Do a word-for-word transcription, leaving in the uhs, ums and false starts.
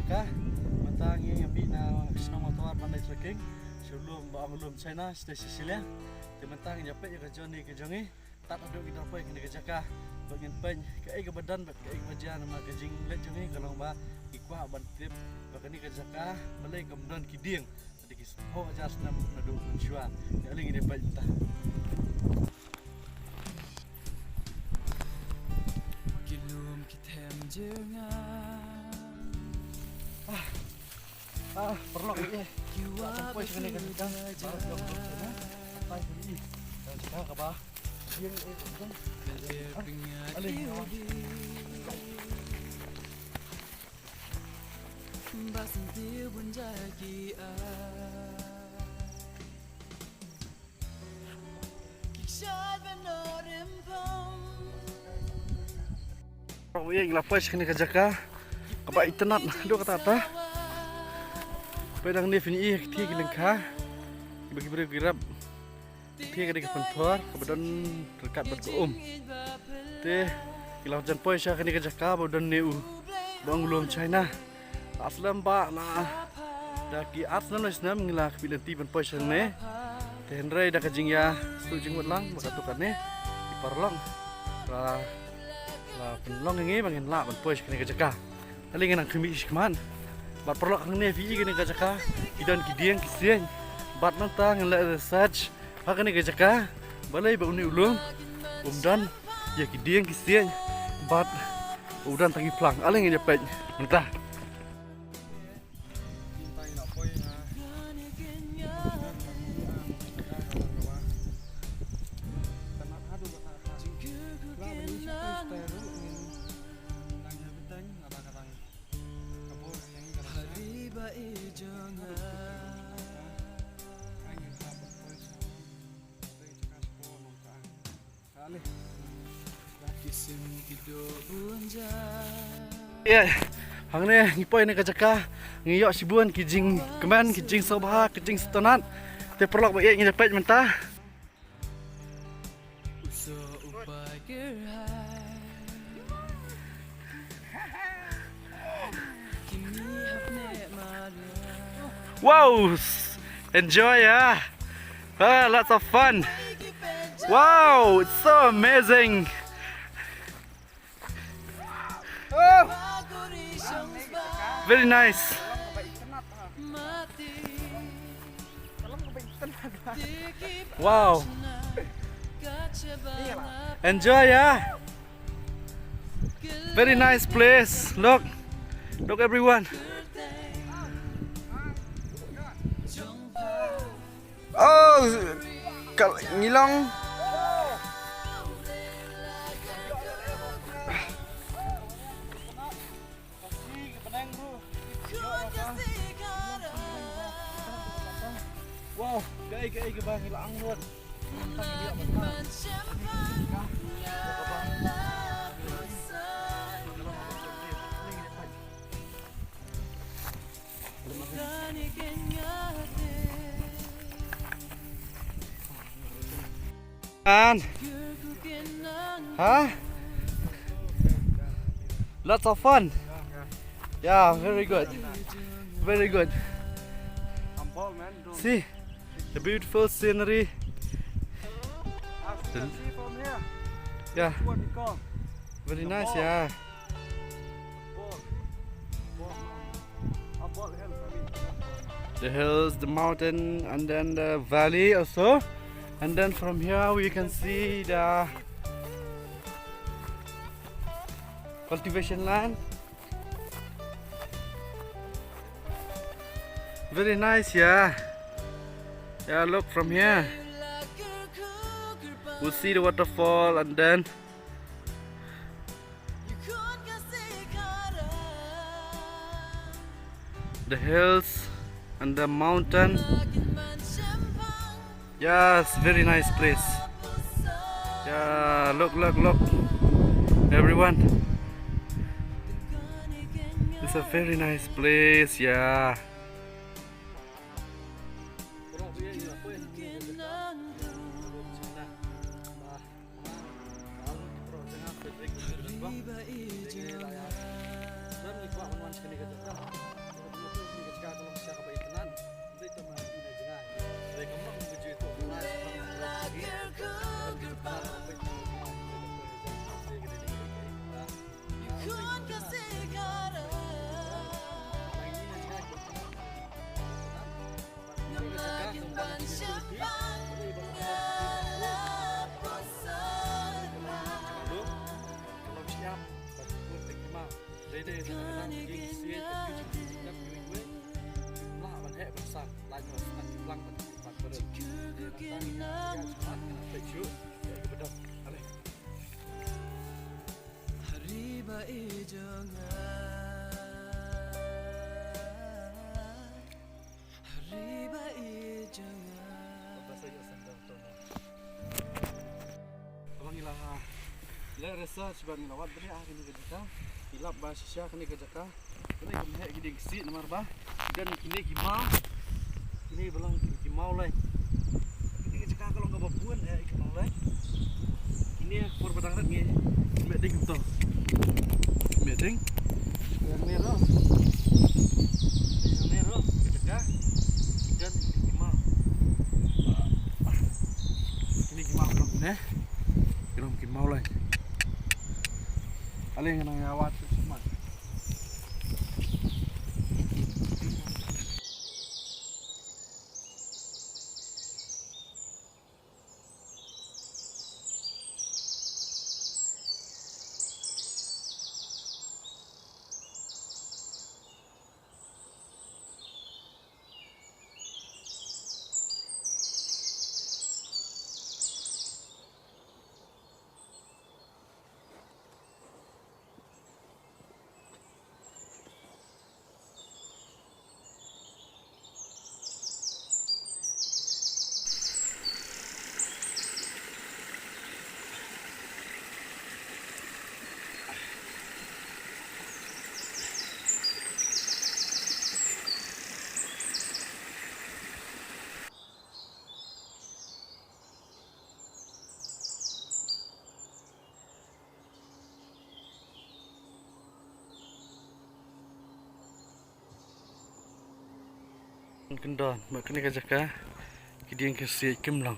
jaka. Mynta ngi ïa mih na shnong Mawtawar ban leit trekking sha u lum ba ong u lum China, sha shisha. Te mynta ngin ïa peit ïa ka journey ka jong ngi. Tad haduh ngi da poi kane ka jaka ba ngin peit kaei kaba don bad kaei kaba jia, namar ka jingleit jong ngi ka long ba ngi kwah ban tip ba kane ka jaka balei kam don ki dieng. Te ki sngewthuh jar snem naduh mynshuwa. Ïa lei ngin ïa peit mynta. Ki lum ki them jong nga. Ah, paralok eh. Ki wa poi sha kane ka jaka. Ba long long sha na. Pai sha ni. Ka jaka kaba dieng eh, ka dieng. Ale. Paralok eh, ngi la poi sha kane ka jaka kaba itynnat haduh katta katta. Peit nangne phin ïohi ïa ki lyngkha kiba ki briew ki rep. Te ka dei ka pynthor kaba don ryngkat bad ka um. Te ngi la jan poi sha kane ka jaka ba don ne u, ba ong u lum China. La slem ba la, da ki ar snem lai snem ngi la khmih lynti ban poi sha ne. Te hynrei da ka jingïasnoh jingmut lang ba katto katne, ki paralok la, la pynlong ïa ngi ba ngin lah ban poi sha kane ka jaka. Ale ngin nang khmih shikhmat. Bad paralok, hangne phi i kane ka jaka ki don ki dieng ki sieñ. Bad nangta ngin leh research ha kane ka jaka balei ba une u lum um don ïa ki dieng ki sieñ bad u don tang ki phlang. Ale ngin ïa peit mynta. Ïa, hangne ngi poi ne ka jaka, ngi ïoh shibun ki jingkmen, ki jingsngewbha, ki jingsngewtynnat. Te paralok ba ïeit, ngi ïa peit mynta. Wow, enjoy, yeah. Ah, lots of fun. Wow, it's so amazing. Very nice. Wow. Enjoy, yeah. Very nice place. Look. Look, everyone. Oh, ka, ngi long. Wow, kaei kaei kaba ngi la ang lut. And, huh? Lots of fun. Yeah, very good. Very good. I'm bald, man. Don't see the beautiful scenery. As you can see from here, yeah, this is what you call very nice, yeah. The hills, the mountain, and then the valley also. And then from here we can see the cultivation land. Very nice, yeah. Yeah, look from here. We'll see the waterfall and then the hills and the mountain. Yes, very nice place. Yeah, look, look, look. Everyone. It's a very nice place, yeah. Haba ngi la leh research bad ngi la wad bniah ha kane ka jaka, ngi lap ba shisha kane ka jaka ka dei kam heh ki dieng ksih namar ba ki don kine ki maw, kine ba long ki, ki maw lain. Kine ka jaka ka long kaba bun heh ki maw lain. Kine ka por ba dang rit ngi meh ding kumto. Meh ding. Yang ne ro. Yang ne ro ka jaka ki don kine ki maw. Kine ki maw ka long ne. Ki long ki maw lain. Ale nga nang ïa wad shuh shuh man. Kyndon bad kane ka jaka ki dieng ki siej kim long.